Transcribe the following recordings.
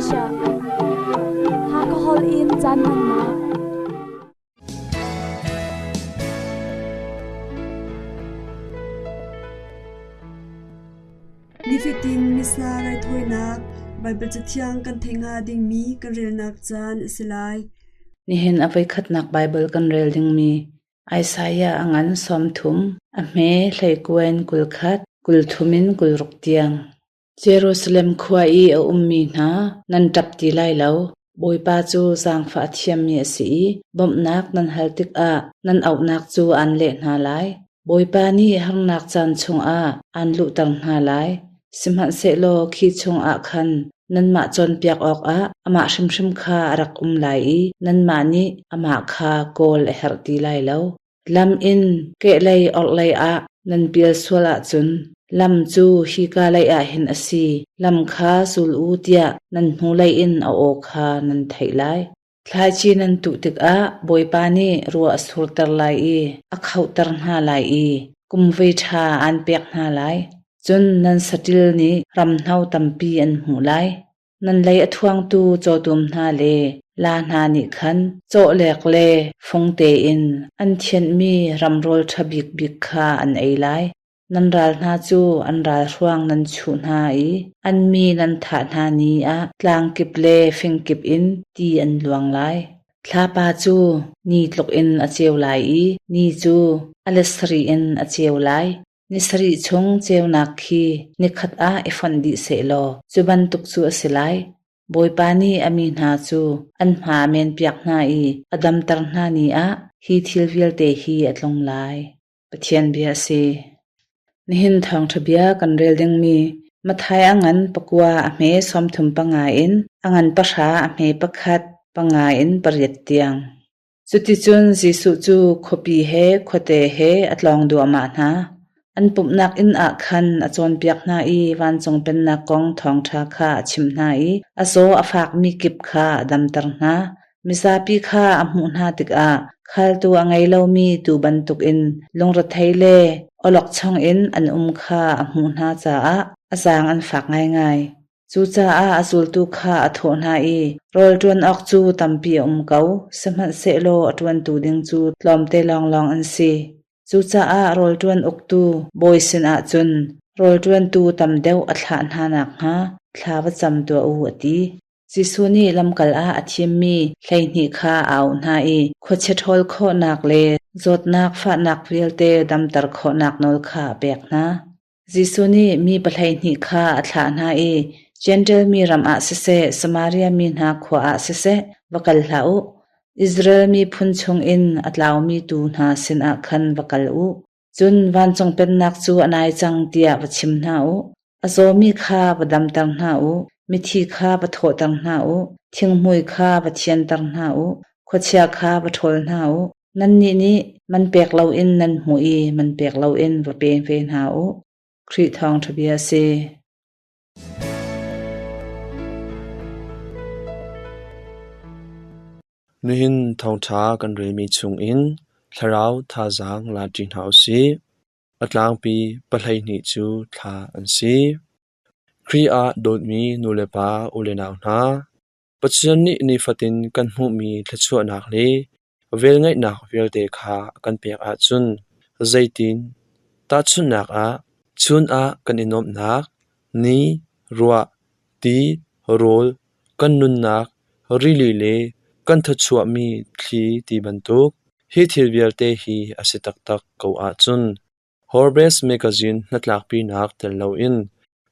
Asia. Hakha holh in caan hmannak. Nifatin Missa raithawinak Baibal Cathiang kan theih hnga dingmi kan relnak caan a si lai. Nihin a voikhatnak Baibal kan rel dingmi Isaiah a ngan 30, a hme hleikua in 21, 30 in 60 tiang. Jerusalem khua i a ummi hna, nan ṭap ti lai lo. Bawipa cu zaangfah a thiammi a si i bawmhnak nan hal tikah nan auhnak cu aan leh hna lai. Bawipa nih harnak caan chungah aan luhter hna lai. Sihmanhsehlaw khi chungah khan nanmah cawnpiak awkah amah hrimhrim kha a rak um lai i nanmah nih amah kha kawl a herh ti lai lo. Lam in kehlei orhlei ah nan pial sual ahcun lam cu hika lei ah hin a si, lam kha zul u tiah nan hnulei in a aw kha nan theih lai. Thlaici nan tuh tikah Bawipa nih ruah a surter lai i a khohter hna lai i kumvei ṭha aan pek hna lai. Cun nan saṭil nih ramhno tampi an hmuh lai. Nan lei a thuangtu cawtum hna le laa hna nih khan cawhlek le fung tein an thianhmi ramrawl ṭha bikbik kha an ei lai. Nan ral hna cu an ralhruang nan chuh hna i an mi nan thah hna ni ah tlang kip le fing kip in ti an luang lai. Thlapa cu ni tlukin a ceu lai i ni cu a let sarih in a ceu lai. Ni sarih chung ceunak khi nikhat ah i fonh dih sehlaw cu bantuk cu a si lai. Bawipa nih a mi hna cu an hma a menpiak hna i a damter hna ni ah hi thil vialte hi a tlung lai. Pathian bia a si. Nihin thawngṭha bia kan rel dingmi Matthai a ngan pakua a hme 35 in a ngan pahra a hme pakhat panga in pariat tiang. Cuticun Jesuh cu khuapi he khuate he a tlawng duahmah hna. An pumhnak inn ah khan a cawnpiak hna i vancung pennak kong thawngṭha kha a chimh hna i a zaw a fakmi kip kha a damter hna. Mizapi kha a hmuh hna tikah khaltu a ngei lomi tuu bantukin lungrethei le awlokchong in an um kha a hmuh hna caah a zaang an fak ngaingai. Cucaah a zultu kha a thawh hna i, Rawl ṭuan awk cu tampi a um ko, sihmanhsehlaw a ṭuantu ding cu tlawmte lawnglawng an si. Cucaah rawl ṭuan uktu bawi sinah cun rawl ṭuantu tam deuh a thlah hna nakhnga thla va cam tuah u, a ti. Jesuh nih lamkal ah a thimmi 12 kha a auh hna i khuachia ṭhawl khawhnak le zawtnak fahnak vialte damter khawhnak nawl kha a pek hna. Jesuh nih mi pahleihnih kha a thlah hna i Jentail mi ram ah siseh, Samaria mi hna khua ah siseh, va kal hlah u. Israel miphun chungin a tlaumi tuu hna sinah khan va kal u. Cun vancung pennak cu a nai cang tiah va chim hna u. A zawmi kha va damter hna u, mithi kha va thawhter hna u, thinghmui kha va thianter hna u, khuachia kha va ṭhawl hna u. Nannih nih man pek loin nan hmuh i man pek loin va pe ve hna u. Khrih thawngṭha bia a si. Nihin thawngṭha kan relmi chungin thlarau thazaang la ṭi hna u sih. A tlangpi 12 cu thla an si. Khrih ah dawtmi nulepa ulenau hna, Pathian nih nifatin kan hmuhmi thluachuahnak le velngeihnak vialte kha a kan pek ahcun zeitin? Tahchunhnak ah, chun ah kan i nuamhnak, ni, ruah, ti, rawl, kan nunnak, rili le kan thawchuahmi thli ti bantuk hi thil vialte hi a si taktak ko ahcun Forbes mekazin hnatlakpinak tel loin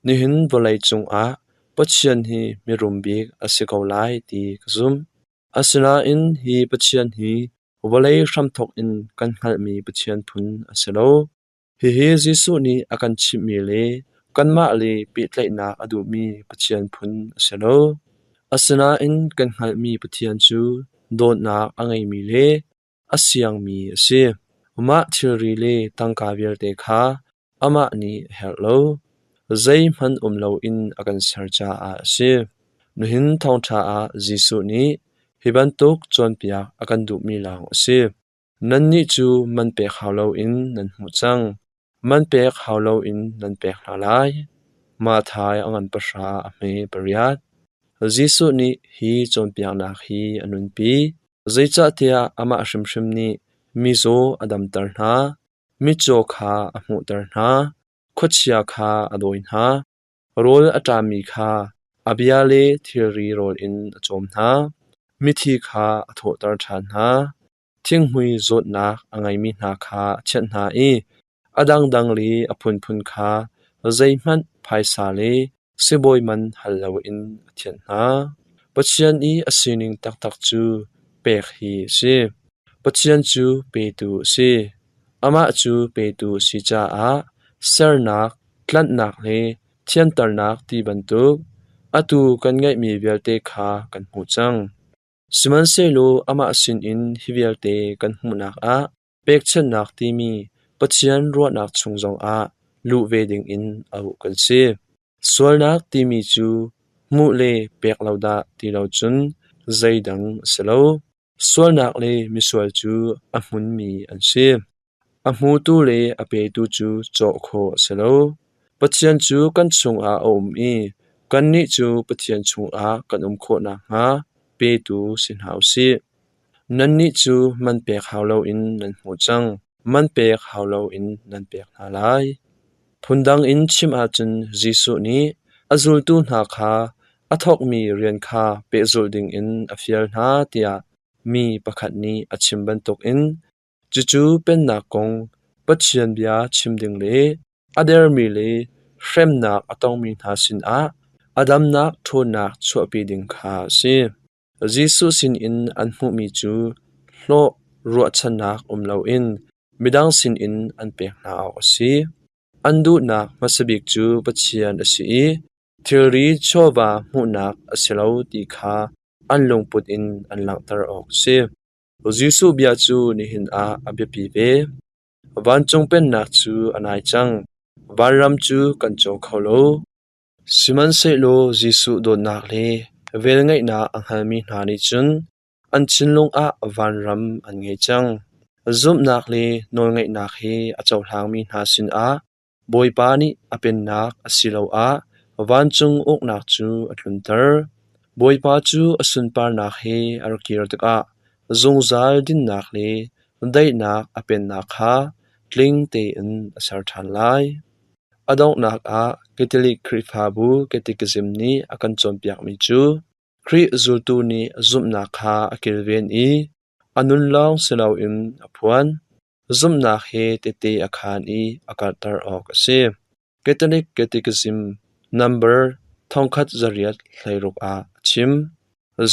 nihin vawlei cungah Pathian hi mirum bik a si ko lai ti ka zumh. Asinain hi Pathian hi vawlei hramthawk in kan hngalhmi Pathian phun a si lo. Hihi Jesuh nih a kan chimhmi le kanmah le pehtlaihnak a duhmi Pathian phun a si lo. Asinain kan hngalhmi Pathian cu dawtnak a ngeimi le a siangmi a si. Mah thilri le tangka vialte kha amah nih a herh lo. Zeihmanh um loin a kan ser caah a si. Nihin thawngṭha ah Jesuh nih hi bantuk cawnpiak a kan duhmi lawng a si. Nannih cu man pek hau loin nan hmuh cang. Man pek hau loin nan pek hna lai. Matthai a ngan pahra a hme pariat. Jesuh nih hi cawnpiaknak hi a nunpi, zeicahtiah amah hrimhrim nih mizaw a damter hna, mitcaw kha a hmuhter hna, khuachia kha a dawi hna, rawl a ṭammi kha a bia le thilri rawl in a cawm hna, mithi kha a thawhter ṭhan hna. Thinghmui zawtnak a ngeimi hna kha a thianh hna i a dangdang le a phunphun kha zeihmanh phaisa le sibawi man hal loin a thianh hna. Pathian i a sining taktak cu pek hi a si. Pathian cu petu a si. Amah cu petu a si caah sernak, tlanhnak le thianternak ti bantuk atu kan ngeihmi vialte kha kan hmuh cang. Sihmanhsehlaw amah sinin hi vialte kan hmuhnak ah pekchanhnak timi Pathian ruahnak chung zongah luh ve dingin auh kan si. Sualnak timi cu hmuh le pek lo dah ti lo cun zeidang a si lo. Sualnak le misual cu a hmunmi an si. A hmutu le a petu cu cawh khawh a si lo. Pathian cu kan chungah a um i kannih cu Pathian chungah kan um khawh nakhnga petu si hna u sih. Nannih cu man pek hau loin nan hmuh cang, man pek hau loin nan pek hna lai. Phundang in chim ahcun Jesuh nih a zultu hna kha a thawkmi rian kha pehzulh dingin a fial hna tiah mi pakhat nih a chim bantukin Cucu Pennak kong Pathian bia chim ding le a dermi le hremnak a tongmi hna sinah a damnak ṭhawnnak chuahpi ding kha a si. Jesuh sinin an hmuhmi cu hlawh ruahchannak um loin midang sinin an pek hna awk a si. An duhnak hmasa bik cu Pathian a si i thilri chawva hmuhnak a si lo ti kha an lungput in an langhter awk a si. Jesuh bia cu nihin ah a biapi ve. Vancung Pennak cu a nai cang. Vanram cu kan co kho lo. Sihmanhsehlaw Jesuh dawtnak le velngeihnak a hngalmi hna nih cun an thinlung ah vanram an ngei cang. Zumhnak le nawlngaihnak he a cohlangmi hna sinah Bawipa nih a pennak asiloah vancung uknak cu a tlunter. Bawipa cu a sunparnak he a ra kir tikah zungzal dinnak le daihnak a pennak kha tling tein a ser ṭhan lai. A donghnak ah Catholic Khrihfabu Catechism nih a kan cawnpiakmi cu Khrih zultu nih zumhnak kha a kilven i a nun lawng si loin a phuan. Zumhnak he tehte a khaan i a karhter awk a si. Catholic Catechism nambar 1816 ah a chim.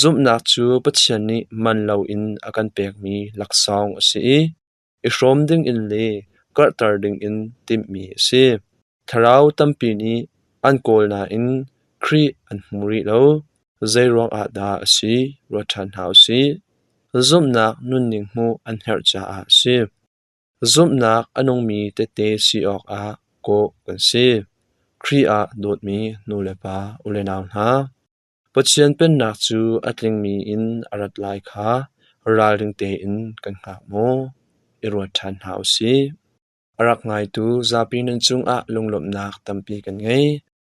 Zumhnak cu Pathian nih man loin a kan pekmi laksawng a si i, i hrawm dingin le karhter dingin timhmi a si. Thlarau tampi nih an kawl nain Khrih an hmu rih lo. Zeiruang ah dah a si ruat ṭhan hna u sih. Zumhnak nunning hmuh an herh caah a si. Zumhnak a nungmi tehte si awkah kawh kan si. Khrih ah dawtmi nulepa ulenau hna, Pathian Pennak cu a tlingmi in a rat lai kha ralring tein kan hngak maw? I ruat ṭhan hna u sih. A rak ngaitu zapi nan cungah lunglawmhnak tampi kan ngei.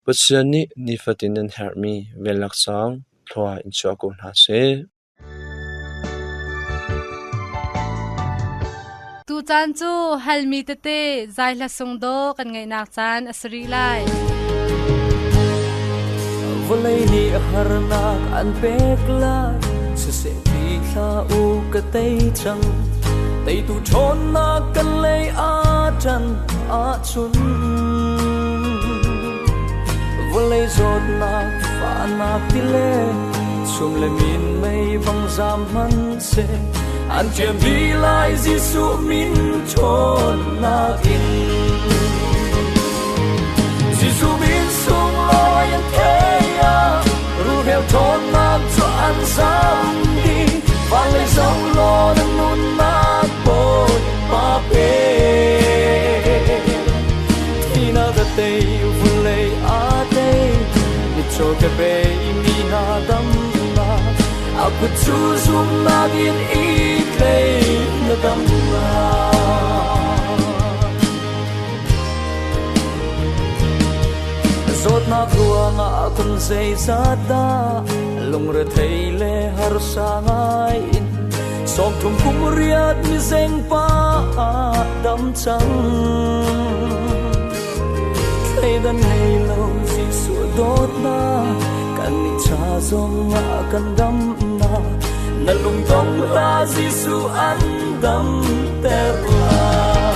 Pathian nih nifatin nan herhmi vel laksawng thlua in chuah ko hna seh. Tucaan cu halmi tete zaihla sungdaw kan ngeihnak caan a si rih lai. Vawlei nih harnak an pek lai siseh ti hlah u ka tei cang teitu ṭhawnnak kan lei aa ṭan ahcun vawlei zawtnak fahnak ti le chum le min mei bang zam hmanh seh an ṭiam dih lai Jesuh min ṭhawnnak in Jesuh min sunglawi an thei ah rulhreu ṭhawnnak cu an zam dih van lei zoh law na nunnak Bawipa pe Thihnak a tei vawlei a tei mitcaw ka bei mi hna damnak a kut cu zumnak in i tlei na damnak Zawtnak Zawtnak ruangah kum zeizat dah lungrethei le harsa ngai in 30 kum riat mizeng pa dam cang. Thleidan ngei lo Jesuh dawtnak kan nih cha zong ah kan damnak na lungdong hlah Jesuh an damter lai.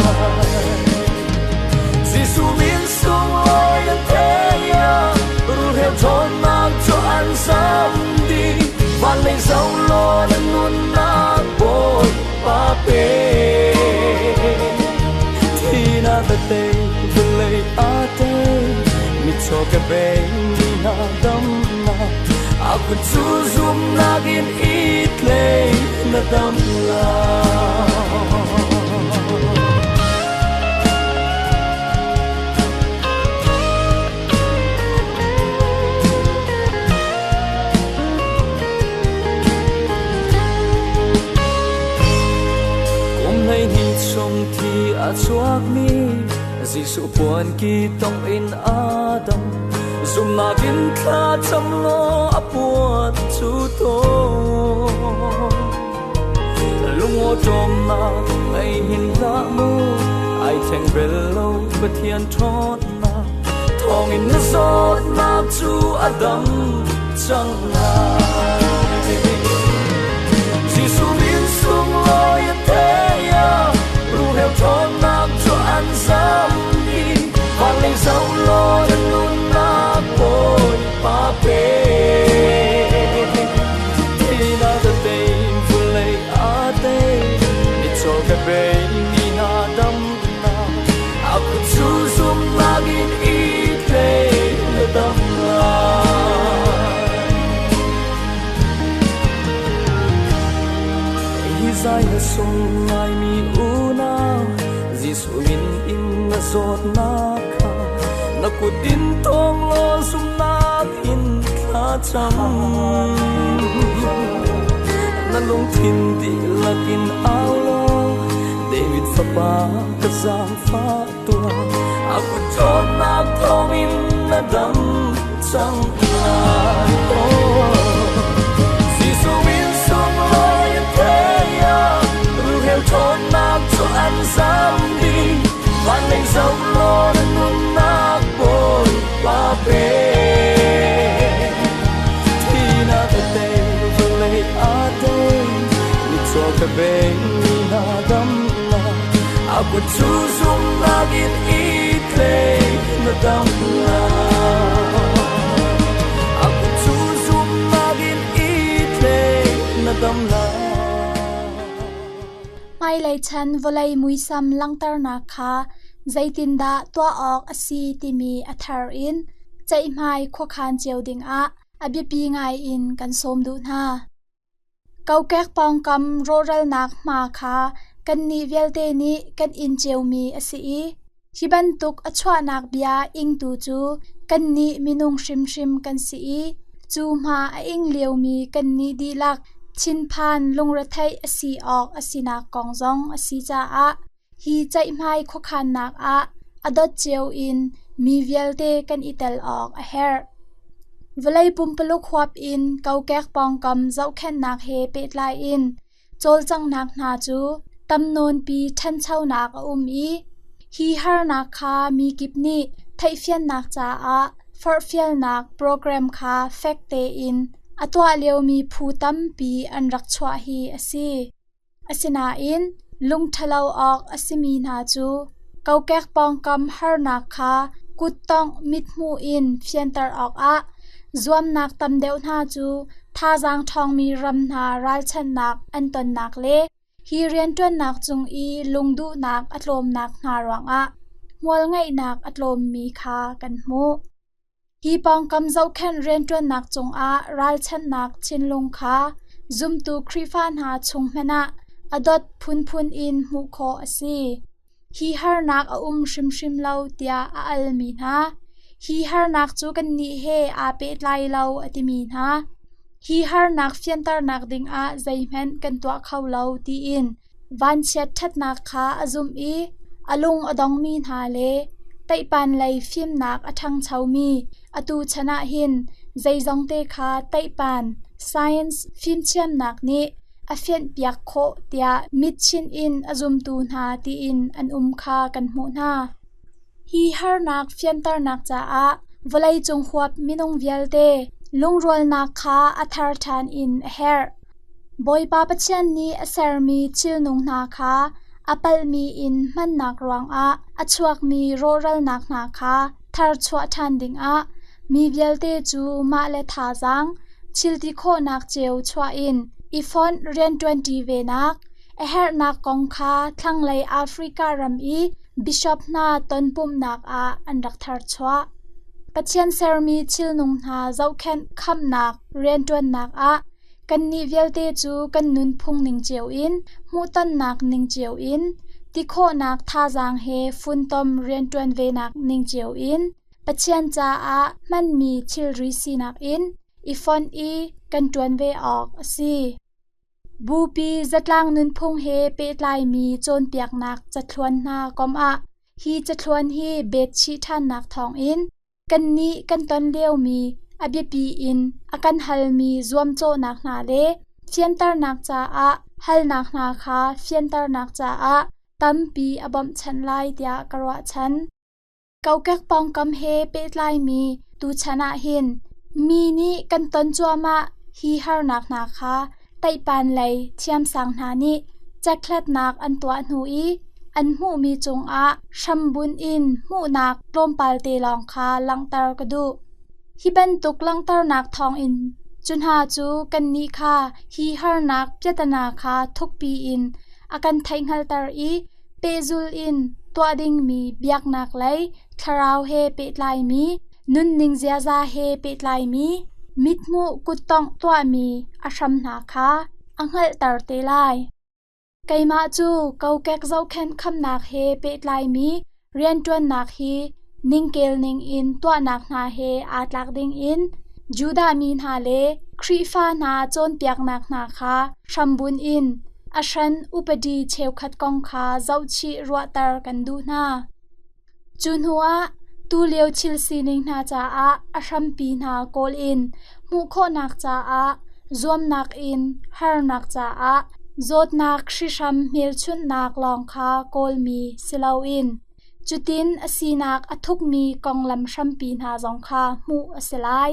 Jesuh min sunglawi an theia rulheu ṭhawnnak cu an zam dih van lei zoh law na nunnak Bawipa pe. Thihnak a tei vawlei a tei mitcaw ka bei mi hna damnak a kut cu zumhnak in i tlei na dam lai. Kum 12 chung thi a chuakmi Jesuh puan ki tong in a dam zumhnak in thla cam law a puan cu tawn lungawṭawmnak ngei hin hlah mu ai thleng bel lo Pathian ṭhawnnak thawngin na zawtnak cu a dam cang lai Jesuh min sunglawi a thei a ruheu ṭhawnnak cu an zam dih van lei zoh law na nunnak Bawipa pe Thihnak a tei vawlei a tei mitcaw ka bei mi hna damnak a kut cu zumhnak in i tlei na dam lai. Hi zai na sung ngaimi unau Jesuh min in na zawtnak kha na kut in tawng law zumhnak in thla cam. Na lungthin dihlak in au law David fapa ka zaangfah tuah a kut ṭhawnnak thawngin na dam cang lai. Oh. Jesuh min sunglawi an thei ah rulheu ṭhawnnak cu an zam dih van lei zoh law na nunnak Bawipa pe. Thihnak a tei vawlei a tei mitcaw ka bei mi hna damnak a kut cu zumhnak in i tlei na dam lai. A kut cu zumhnak in i tlei na dam lai. Hmailei chan vawlei muisam langhternak kha zeitindah tuah awk a si timi a thar in ceihmai khuakhan cio dingah a biapi ngai in kan sawm duh hna. Kokek pawngkam rawhralnak hma kha kannih vialte nih kan in ciomi a si i hi bantuk a chuahnak bia ingtu cu kannih minung hrimhrim kan si i cu hma a ing liomi kannih dihlak thinphan lungretheih a si awk a sinak kong zong a si caah hi ceihmai khuakhannak ah a dot cio in mi vialte kan i tel awk a herh. Vawlei pumpaluk huap in kokek pawngkam zohkhenhnak he pehtlai in cawlcanghnak hna cu tam nawnpi ṭhanchonak a um i hi harnak kha mi kip nih theihfiannak caah forhfialnak program kha fek tein a tuah liomi phu tampi an rak chuah hi a si. Asinain lungṭhalo awk a simi hna cu kokek pawngkam harnak kha kuttongh mithmuh in fianter awkah zuamnak tam deuh hna cu thazaang ṭhawngmi ram hna ralchanhnak an tonnak le hi rianṭuannak cung i lungduhnak a tlawmnak hna ruangah hmualngeihnak a tlawmmi kha kan hmuh. Hi pawngkam zohkhenh rianṭuannak cungah ralchanhnak thinlung kha zumtu Khrihfa hna chung hmanh ah a dot phunphun in hmuh khawh a si. Hi harnak a um hrimhrim lo tiah a almi hna, hi harnak cu kannih he aa pehtlai lo a timi hna, hi harnak fianternak dingah zeihmanh kan tuah kho lo tiin vanchiat ṭhatnak kha a zumh i a lung a dongmi hna le teihpan lei fimnak a ṭhangchomi Atu chan ah hin zeizongte kha taihpan science fimthiamnak nih a fianhpiak khawh tiah mitchinh in a zumtu hna tiin an um kha kan hmuh hna. Hi harnak fianternak caah vawleicung huap minung vialte lungrualnak kha a thar ṭhan in a herh. Bawipa Pathian nih a sermi thilnung hna kha a palhmi in hmannak ruangah a chuakmi rawhralnak hna kha tharchuah ṭhan dingah mi vialte cu mah le thazaang thilti khawhnak cio chuah in i fonh rianṭuanṭi venak a herhnak kong kha thlanglei Africa ram i bishop hna tonpumhnak ah an rak tharchuah. Pathian sermi thilnung hna zohkhenh khamhnak rianṭuannak ah kannih vialte cu kan nunphung ning cio in hmuhtonnak ning cio in ti khawhnak thazaang he funtom rianṭuan venak ning cio in Pathian caah hmanmi thilri sinak in i fonh i kan ṭuan ve awk a si. Bupi zatlang nunphung he pehtlaimi cawnpiaknak cathluan hna komh ah hi cathluan hi betchih ṭhannak thawngin kannih kan ton liomi a biapi in a kan halmi zuamcawhnak hna le fianternak caah halnak hna kha fianternak caah tampi a bawmhchanh lai tiah ka ruahchan. Kokek pawngkam he pehtlaimi tuchan ah hin mi nih kan ton cuahmah hi harnak hna kha taihpan lei thiamsang hna nih cekhlatnak an tuah hnu i an hmuhmi cungah hrambunh in hmuhnak tlawmpal te lawng kha langhter ka duh. Hi bantuk langhternak thawngin cu hna cu kannih kha hi harnak piatana kha thukpi in a kan theihhngalhter i pehzul in tuah dingmi biaknak lei thlarau he pehtlaimi nunning ziaza he pehtlaimi mithmuh kuttongh tuahmi a hram hna kha a hngalhter te lai. Keimah cu kokek zohkhenh khamnak he pehtlaimi rianṭuannak hi ningkel ningin tuahnak hna he aa tlak dingin Judah mi hna le Khrihfa hna cawnpiaknak hna kha hrambunh in a hran upadi cheukhat kong kha zohchih ruahter kan duh hna. Cu hnuah tulio thil sining hna caah a hrampi hna kawl in hmuh khawhnak caah zuamnak in harnak caah zawtnak hrihhram hmelchunhnak lawng kha kawlmi si loin cutin a sinak a thukmi konglam hrampi hna zong kha hmuh a si lai.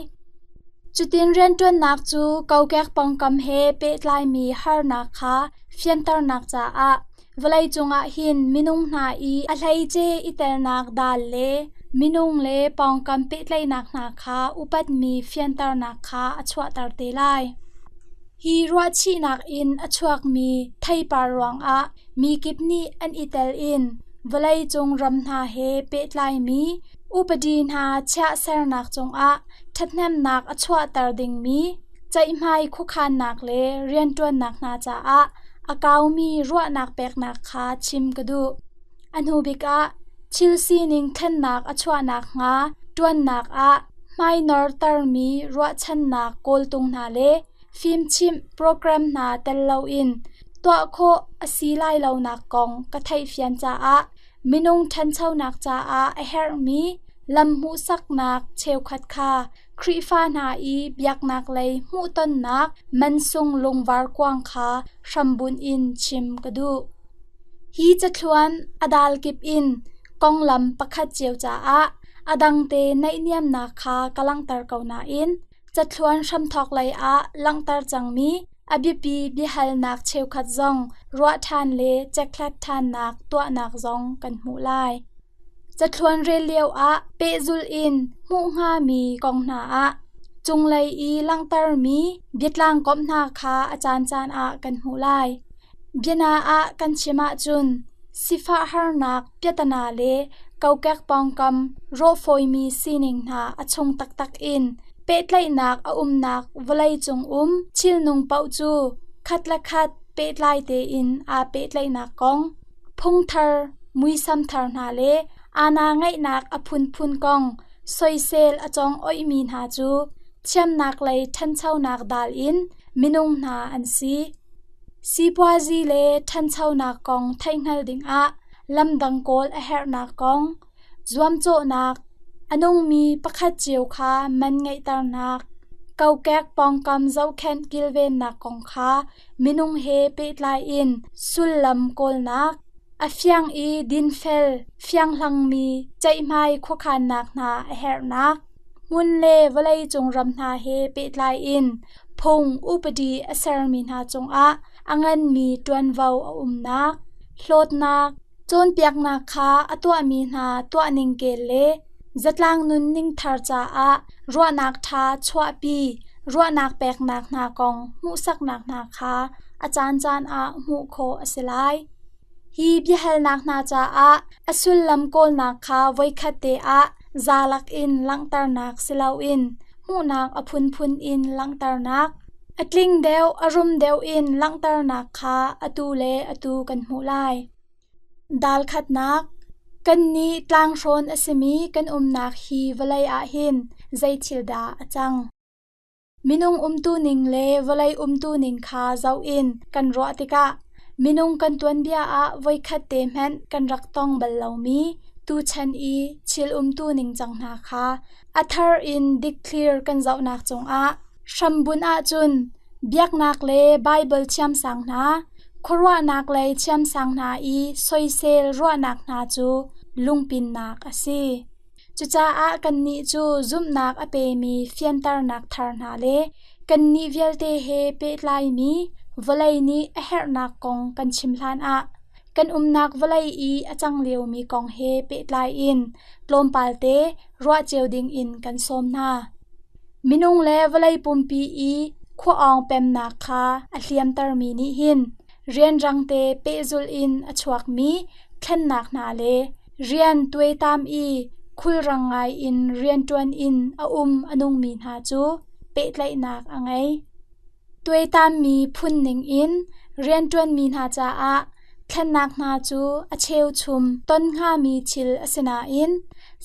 Cutin rianṭuannak cu kokek pawngkam he pehtlaimi harnak kha fianternak caah vawleicung ah hin minung hna i a hleice i telnak dal le minung le pawngkam pehtlaihnak hna kha upatmi fianternak kha a chuahter te lai. Hi ruahchihnak in a chuakmi theipar ruangah mi kip nih an i tel in vawleicung ram hna he pehtlaimi upadi hna chiah sernak cungah ṭhathnemnak a chuahter dingmi ceihmai khuakhannak le rianṭuannak hna caah a kaumi ruahnak peknak kha chim ka duh. A hnu bik ah thil sining thlennak a chuah nakhnga ṭuannak ah hmainortermi ruahchannak kawltung hna le fimchimh program hna tel loin tuah khawh a si lai lonak kong ka theihfian caah minung ṭhanchonak caah a herhmi lam hmuhsaknak cheukhat kha Khrihfa hna i biaknak lei hmuhtonnak mansung lungvar kuang kha hrambunh in chim ka duh. Hi cathluan a dal kip in konglam pakhat cio caah a dangte naihniamnak kha ka langhter ko nain Cathluan hramthawk lei ah langhter cangmi a biapi biahalnak cheukhat zong ruah ṭhan le cekhlat ṭhannak tuahnak zong kan hmuh lai. Cathluan rel lioah pehzulh in hmuh hngami kong hna ah cunglei i langhtermi biatlang komh hna kha a caancaan ah kan hmuh lai. Biana ah kan chim ahcun sifah harnak piatana le kokek pawngkam rawhfawimi sining hna a chung taktak in pehtlaihnak a umnak vawleicung um thilnung paoh cu khat le khat pehtlai tein aa pehtlaihnak kong, phungthar muisam thar hna le aana ngeihnak a phunphun kong soisel a cawng oihmi hna cu thiamnak lei ṭhanchonak dal in minung hna an si. Sipuazi le ṭhanchonak kong theihhngal dingah lamdang kawl a herhnak kong, zuamcawhnak, A nungmi pakhat cio kha man ngeihternak, kokek pawngkam zohkhenh kilvennak kong kha minung he pehtlai in sullam kawlnak, a fiang i dinfel fianghlangmi ceihmai khuakhannak hna a herhnak, hmun le vawleicung ram hna he pehtlai in phung upadi a sermi hna cungah a nganmi ṭuanvo a umnak, hlawtnak, Cawnpiaknak kha a tuahmi hna tuahning kel le zatlang nunning thar caah ruahnak ṭha chuahpi ruahnak peknak hna kong hmuhsaknak hna kha a caancaan ah hmuh khawh a si lai. Hi biahalnak hna caah a sullam kawlnak kha voikhat te ah zalak in langhternak si loin hmuhnak a phunphun in langhternak, a tling deuh a rum deuh in langhternak kha atu le atu kan hmuh lai. Dal khatnak Kannih tlanghrawn a simi kan umnak hi vawlei ah hin zei thil dah a cang? Minung umtuning le vawlei umtuning kha zoh in kan ruah tikah minung kan tuanbia ah voikhat te hmanh kan rak tong bal lomi tuchan i thil umtuning cang hna kha a thar in dikthlir kan zohnak cungah hrambunh ahcun biaknak le Baibal thiamsang hna, khuaruahnak lei thiamsang hna i soisel ruahnak hna cu lungpinnak a si. Cucaah kannih cu zumhnak a pemi fianternak thar hna le kannih vialte he pehtlaimi vawlei nih a herhnak kong kan chim hlanah kan umnak vawlei i a cang liomi kong he pehtlai in tlawmpal te ruah cio dingin kan sawm hna. Minung le vawlei pumpi i khua-awng pemnak kha a hliamtermi nih hin rianrang te pehzulh in a chuakmi thlennak hna le rian tuaitam i khulrang ngai in rianṭuan in a um a nungmi hna cu pehtlaihnak a ngei. Tuaitammi phun ningin rianṭuanmi hna caah thlennak hna cu a cheuchum ton hngami thil a si nain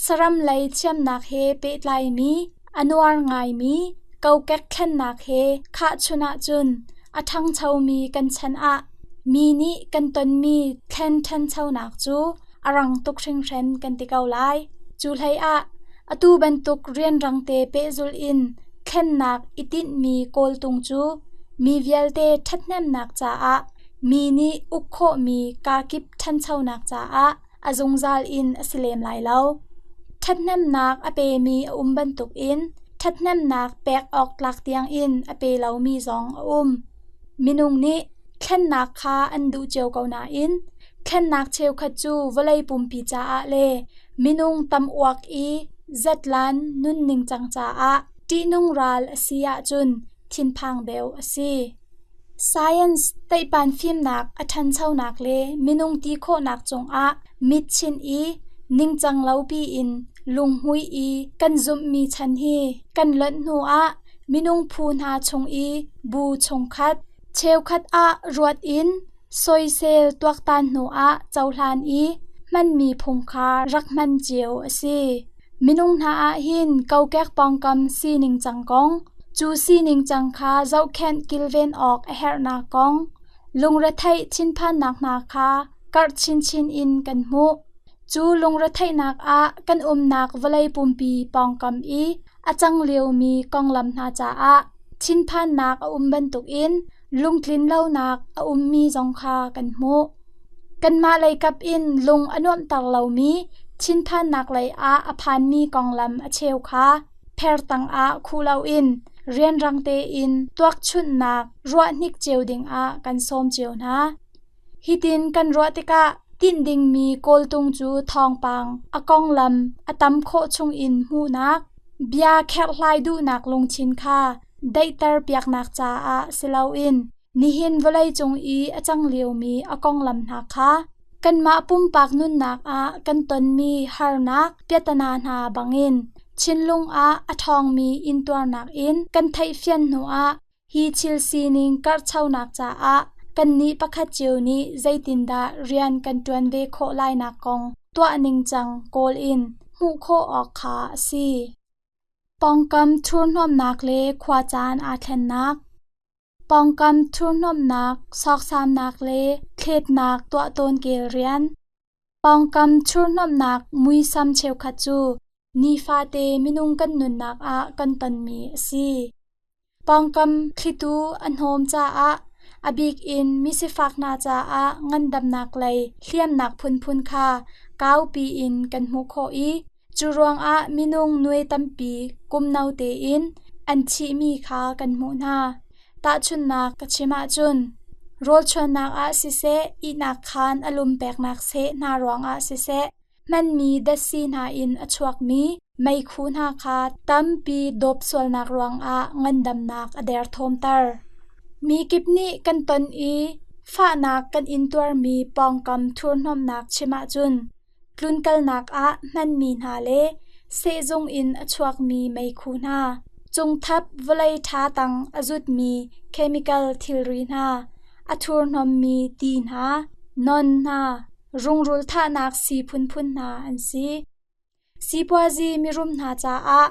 saram lei thiamnak he pehtlaimi a nuar ngaimi kokek thlennak he khahchun ahcun a ṭhangchomi kan chan ah mi nih kan tonmi thlen ṭhanchonak cu a rang tuk hringhran kan ti ko lai. Cu hleiah atu bantuk rianrangte pehzulh in thlennak i tinhmi kawltung cu mi vialte ṭhathnemnak caah mi nih uk khawhmi kakip ṭhanchonak caah a zungzal in a si lem lai lo. Ṭhathnemnak a pemi a um bantukin ṭhathnemnak pek awk tlak tiangin a pe lomi zong a um. Minung nih thlennak kha an duh cio ko nain thlennak cheukhat cu vawlei pumpi caah le minung tam uak i zatlan nunning cang caah ṭihnung ral a si ahcun thinphang deuh a si. Science teihpan fimnak a ṭhanchonak le minung ti khawhnak cungah mit chinh i ningcang lo piin lunghmui i kan zumhmi chan hi kan lonh hnuah minung phu hna chung i bu chungkhat cheukhat ah ruat in soisel tuaktan hnuah cohlan i hmanmi phung kha rak hman cio a si. Minung hna ah hin kokek pawngkam sining cang kong, cu sining cang kha zohkhenh kilven awk a herhnak kong, lungretheih thinphannak hna kha karh chinchin in kan hmuh. Cu lungretheihnak ah kan umnak vawlei pumpi pawngkam i a cang liomi konglam hna caah thinphannak a um bantukin lungtlinlonak a ummi zong kha kan hmuh. Kanmah leikap in lung a nuamhter lomi thinphannak lei ah a phanmi konglam a cheu kha pher tangah khuh loin rianrang tein tuakchunhnak ruahhnik cio dingah kan sawm cio hna. Hitin kan ruah tikah tinh dingmi kawltung cu thawngpang a konglam a tam khawh chungin hmuhnak, bia kherhhlai duhnak lungthin kha daihter piaknak caah si loin nihin vawleicung i a cang liomi a konglam hna kha kanmah pumpak nunnak ah kan tonmi harnak piatana hna bangin thinlung ah a ṭhawngmi intuarnak in kan theihfian hnuah hi thil sining karhchonak caah kannih pakhat cio nih zeitindah rian kan ṭuan ve khawh lainak kong tuah ningcang kawl in hmuh khawh awk kha a si. Pawngkam thurhnawmnak le khuacaan aa thlennak. Pawngkam thurhnawmnak, sawksamnak le thletnak tuah tawn kel rian. Pawngkam thurhnawmnak muisam cheukhat cu. Nifate minung kan nunnak ah kan tonmi a si. Pawngkam thlitu a hnawm caah a bik in misifak hna caah ngandamnak lei hliamnak phunphun kha kaupi in kan hmuh khawh i cu ruangah minung nuai tampi kum no tein an thihmi kha kan hmuh hna. Tahchunhnak ka chim ahcun rawlchuannak ah siseh, ihnak khaan a lum peknak seh hna ruangah siseh, hmanmi datsi hna in a chuakmi meikhu hna kha tampi dawp sualnak ruangah ngandamnak a derthawmter. Mi kip nih kan ton i fahnak kan intuarmi pawngkam thurhnawmhnak chim ahcun tlunkalnak ah hmanmi hna le sehzung in a chuakmi meikhu hna, cungthap vawlei ṭha tang a zutmi chemical thilri hna, a thurhnawmmi ti hna, non hna, rungrul thahnak sii phunphun hna an si. Sipuazi mirum hna caah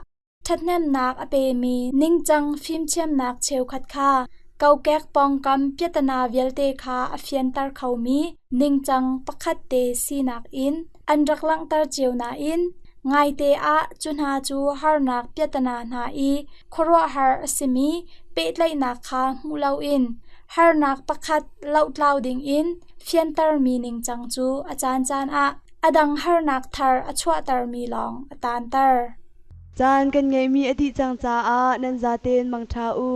ṭhathnemnak a pemi ningcang fimthiamnak cheukhat kha kokek pawngkam piahtana vialte kha a fianter khomi ningcang pakhat te sinak in an rak langhter cio nain ngaite ah cu hna cu harnak piahtana hna i khuaruahhar a simi pehtlaihnak kha hmuh loin harnak pakhat lohtlau dingin fiantermi ningcang cu a caancaan ah a dang harnak thar a chuahtermi lawng a taanter. Caan kan ngeihmi a dih cang caah nan zaten mangṭha u.